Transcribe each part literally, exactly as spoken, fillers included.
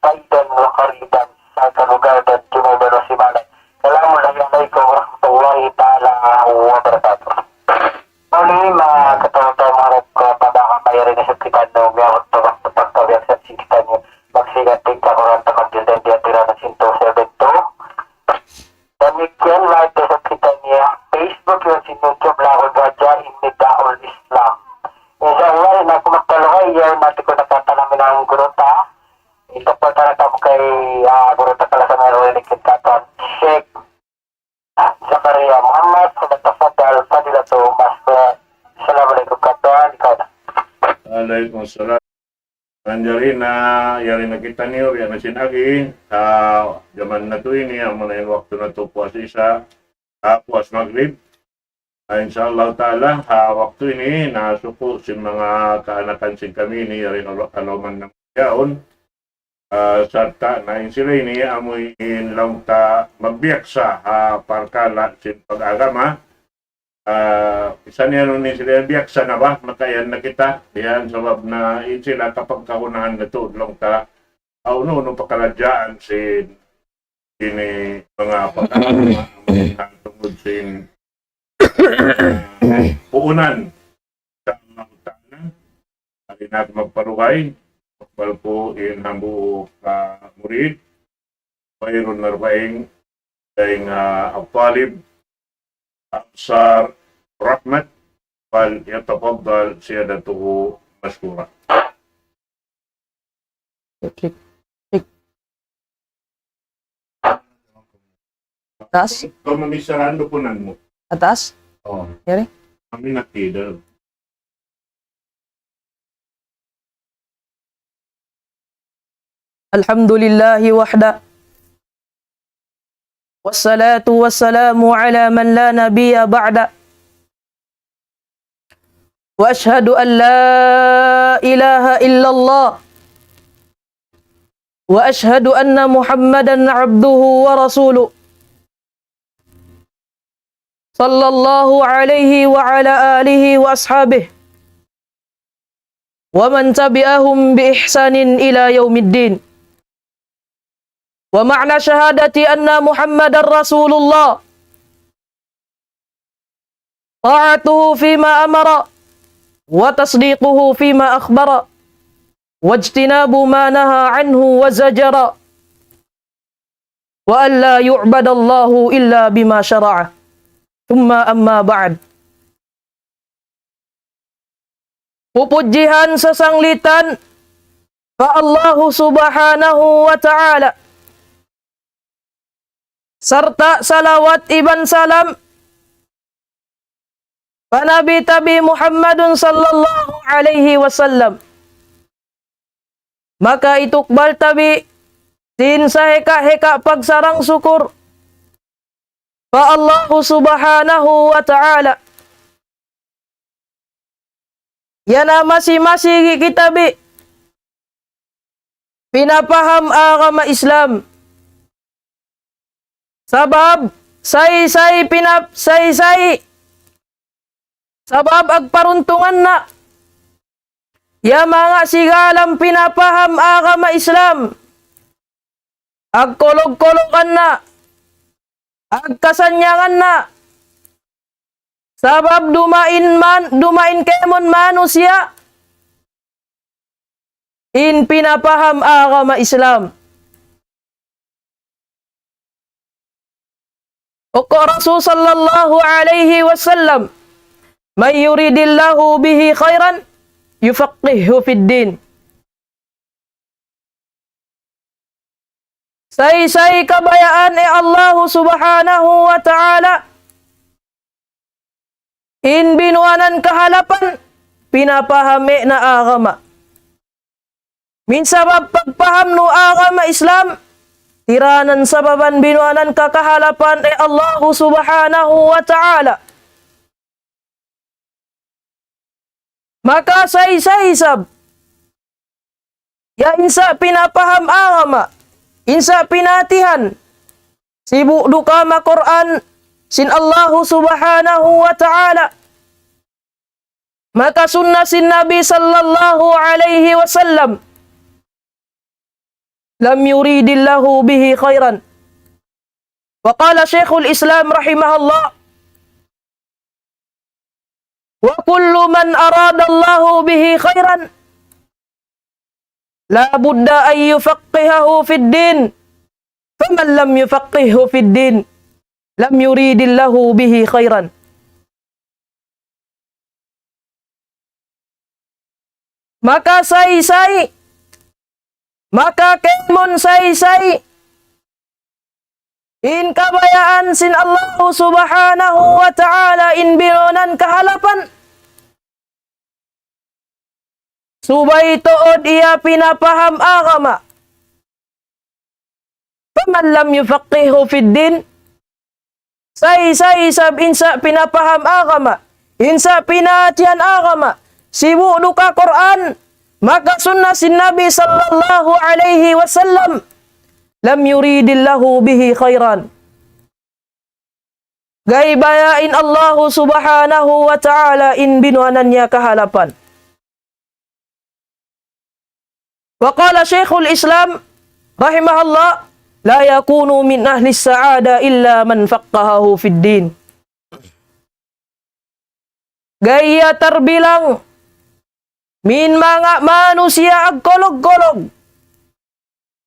بعيدا وقريبا, sa kalugaran iban ha simalay. السلام عليكم ورحمة الله تعالى وبركاته. Muli, manga kataymanghuran, kapabakan, mayari na sa kitaniyu, miyabut pa waktu pagkabiyaksa sin kitaniyu. Magsigat in kakuran ta magdindan di atira na sin two seven two. Damikkiyan, live da isab kitaniyu ha Facebook iban sin YouTube, laung ku, Raja in Nidaul Islam. Insya Allah, in aku magpalugay, yaun natu' ku nakatanamin ang guru ta. Ito po talaga po kay, ah, guru ta pala sa meron ni kita, Sheikh Zakaria Muhammad, فليتفضل فضيلة المشكور. السلام عليكم, katuan, ikaw na. Waalaikumsalam. Manjari na, yari na kitaniyu, biya' na sin agi, ah, jaman natu' ini, amu na in waktu natu' puas Isa, ah, puas Magrib. Ah, insya Allah Ta'ala, ha waktu ini, nasuku' sin manga kaanakan sin kami ini, yari na, aluman na yaun. Ah, sarta' na in sila ini amu in laung ta magbiyaksa ha parkala' sin pag-agama. Ah, misan yan in sila biyaksa na ba, makayan na kita. Yan, sabab na in sila kapagkahunahan natu' laung ta, unu-unu pakaradjaan sin ini manga pag-agama, amu in tungud sin, ah, puunan. Insya Allah Ta'ala, ari na aku magparugay, magpalku in hambuuk, ah, murid, khairun arba'in, dayn ha At-Talib Ansar Rahmat, فليتفضل سيادته مشكورا. Taas? Kau mamisaraan do punan mu. Ataas? Oh. Yari? Kami nakida. الحمد لله وحده. والصلاة والسلام على من لا نبي بعده. وأشهد أن لا إله إلا الله. وأشهد أن محمدا عبده ورسوله. صلى الله عليه وعلى آله وأصحابه ومن تبعهم بإحسان إلى يوم الدين. ومعنى شهادة أن محمدا رسول الله طاعته فيما أمر وتصديقه فيما أخبر واجتناب ما نهى عنه وزجر وأن لا يعبد الله إلا بما شرع. ثم أما بعد. Pupudjihan sasanglitan pa Allahu Subhanahu wa Ta'ala. Sarta' salawat iban salam pa Nabi tabi Muhammadun sallallahu alayhi wasallam. Maka itukbal tabi sin sahika-hika pagsarang-sukur pa Allahu Subhanahu wa Ta'ala. Yan na masi-masi kita bi pinapaham agama Islam. Sabab, say-say pinap-, say-say. Sabab agparuntungan na. Ya manga sigalang pinapaham agama Islam. Agkulug-kulugan na. Agkasannyangan na. Sabab dumain man, dumain kaymun manusiya' in pinapaham agama Islam. Unu in Rasul sallallahu alayhi wasallam, من يرد الله به خيرا يفقهه في الدين. Say-say kabayaan in Allahu Subhanahu wa Ta'ala, in binuanan kahalapan, pinapaham niya na agama. Min sabab pagpaham nu agama Islam, tiranan sababan binuanan ka kahalapan in Allahu Subhanahu wa Ta'ala. Maka say-say isab, ya in sa pinapaham agama, in sa pinatihan, sibu' duka ma Qur'an sin Allahu Subhanahu wa Ta'ala, maka sunna sin Nabi sallallahu alayhi wasallam. لم يرد الله به خيرا. وقال شيخ الإسلام رحمه الله: وكل من أراد الله به خيرا لا بد أن يفقهه في الدين، فمن لم يفقهه في الدين لم يرد الله به خيرا. Maka saysay, maka kēmon saysay in kabayaan sin Allahu Subhanahu wa Ta'ala in binuanan kahalapan, subay tuud iya pinapaham agama. فمن لم يفقهه في الدين, saysay isab in sa' pinapaham agama, in sa' pinatihan agama, sibu' duka Qur'an, maka sunna sin Nabi sallallahu alayhi wasallam, لم يرد الله به خيرا. Ga'i baya' in Allahu Subhanahu wa Ta'ala in binuanan niya kahalapan. وقال شيخ الإسلام رحمه الله: لا يكون من أهل السعادة إلا من فقهه في الدين. Ga'i iya tarbilang min manga manusiya' agkulug-kulug,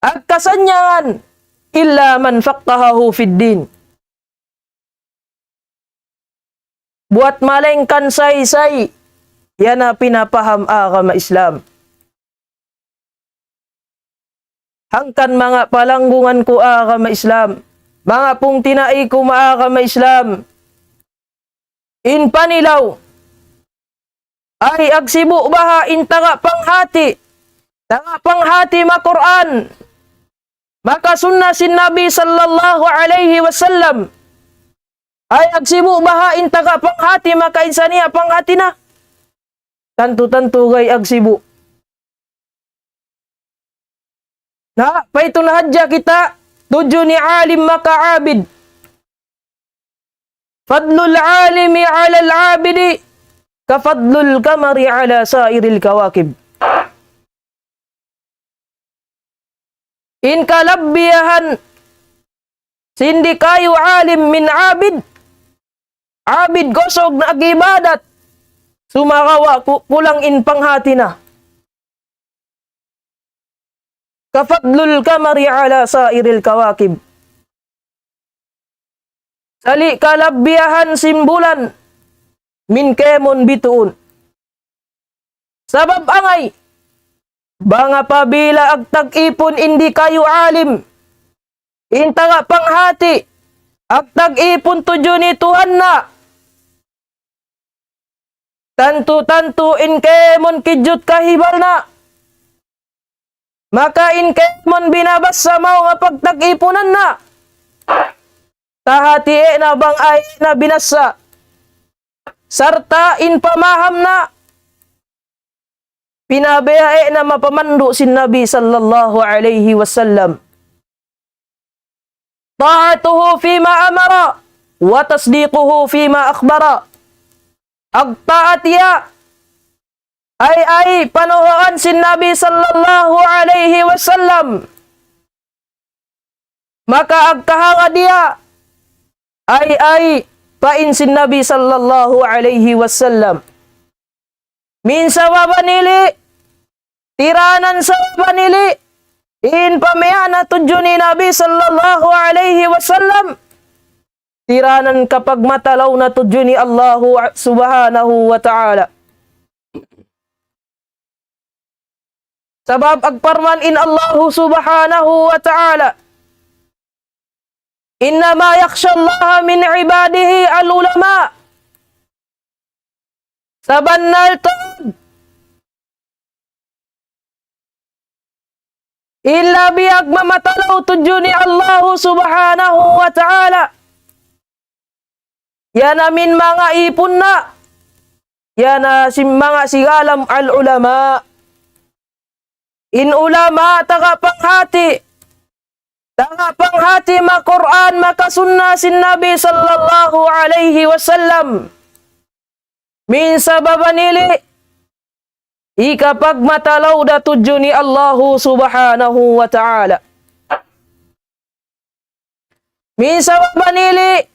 agkasannyangan, إلا من فقهه في الدين. Buwat malaingkan saysay yan na pinapaham agama Islam. Hangkan manga palanggungan ku agama Islam, manga pungtina'i ku maagama Islam, in panilaw, ay agsibu' baha' in taga panghati, taga panghati ma Qur'an, maka sunna sin Nabi sallallahu alayhi wasallam, ay agsibu' baha' in taga panghati, maka in saniya panghati na. Tantu-tantu ga'i agsibu'. Na, paitu na hadja kita, tudju ni alim maka abid. فضل العالم على العابد كفضل القمر على سائر الكواكب. In kalabbiyahan sin di' kayu alim min abid, abid kusug nag-ibadat, sumagawa' ku-, kulang in panghati na. كفضل القمر على سائر الكواكب. Sali' kalabbiyahan sin bulan min kēmon bituun. Sabab angay, bang apabila agtag-ipun in di' kayu alim, in taga panghati, agtag-ipun tudju ni Tuhan na, tantu-tantu in kēmon kijut kahibal na. Maka in kēmon binabassa mawn ha pagtag-ipunan na, tahati'e na bang ayi na binassa. Sarta' in pamaham na, pinabiyae na mapamandu' sin Nabi sallallahu alayhi wasallam. طاعته فيما أمر وتصديقه فيما أخبر. Agtaat hiya, ay, ay, panuhuan sin Nabi sallallahu alayhi wasallam. Maka agkahagad hiya, ay, ay, pain sin Nabi sallallahu alayhi wasallam. Min sababan ini, tiranan sababan ini, in pamiyana tudju ni Nabi sallallahu alayhi wasallam, tiranan kapagmatalaw na tudju ni Allahu subhanahu wa ta'ala. Sabab agparman in Allahu subhanahu wa ta'ala, إنما يخشى الله من عباده العلماء. Sabannal tuud, in labi agmamatalaw tudju ni Allahu subhanahu wa ta'ala, yan amu in manga ipun na, yan amu in manga sigalam al-ulama. In ulama taga panghati, taga panghati ma Qur'an, maka sunna sin Nabi sallallahu alayhi wasallam. Min sababan ini, hikapagmatalaw da tudju ni Allahu subhanahu wa ta'ala. Minsan bang ini,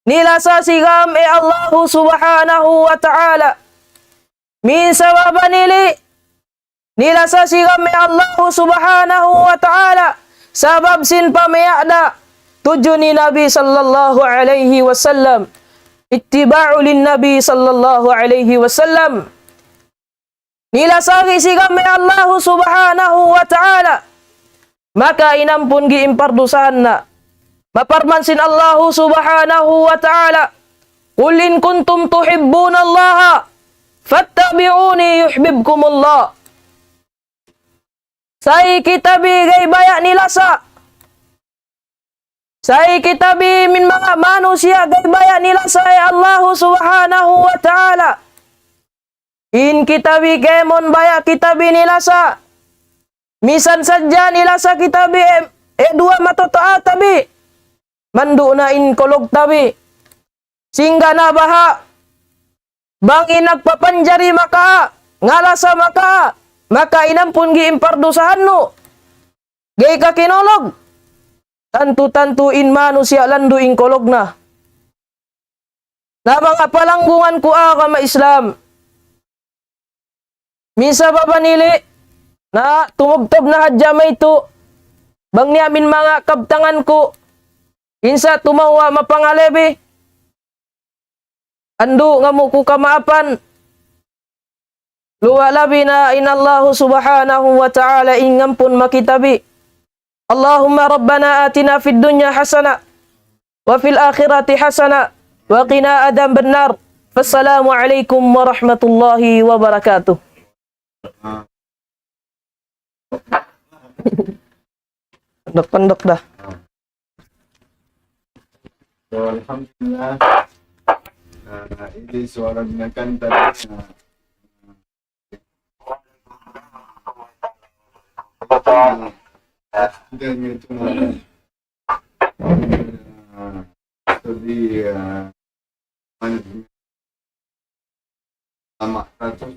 nilasa sin kami Allah Subhanahu wa Ta'ala. Minsan bang ini, nilasa sin kami Allah Subhanahu wa Ta'ala. Sabab sin pamiyada tudju ni Nabi sallallahu alayhi wasallam. Ittiba'u lin Nabi sallallahu alayhi wasallam. Nilasa sin kami Allah Subhanahu wa Ta'ala. Maka inampun gi in pardusahan na. Maparman sin Allah Subhanahu wa Ta'ala, "Qul in kuntum tuhibbunallaha fattabi'uni yuhbibkumullah." Sa' in kita bi ga'i baya' nilasa. Sa' in kita bi amu in manga manusiya' ga'i baya' nilasa hi Allah Subhanahu wa Ta'ala. In kita bi kēmon baya' kita bi nilasa. Minsan sadja nilasa kita bi, eh, eh, duwa matoto'a ta bi. Mandu' na in kulug ta bi. Singga na baha'. Bang in nagpapanjari maka, ngalasa maka, maka inampun gi in pardusahan nu. Ga'i ka kinulug. Tantu-tantu in manusiya' landu' in kulug na. Na manga palanggungan ku agama Islam. Minsan bang ini, na tumubtub na hadja maytu'. Bang niya amu in manga kabtangan ku. Minsan tumawa mapangalebi. Andu' ngamu' ku kamaapan. Luwa labi na in Allah Subhanahu wa Ta'ala in ngampun makita bi. اللهم ربنا آتنا في الدنيا حسنة وفي الآخرة حسنة وقنا عذاب النار. فالسلام عليكم ورحمة الله وبركاته. Panduk-panduk da. So, alhamdulillah. Ah, ini suara binatang tadi. Ah, dan itu, ah, ah, studi, ah, management. Lama satu.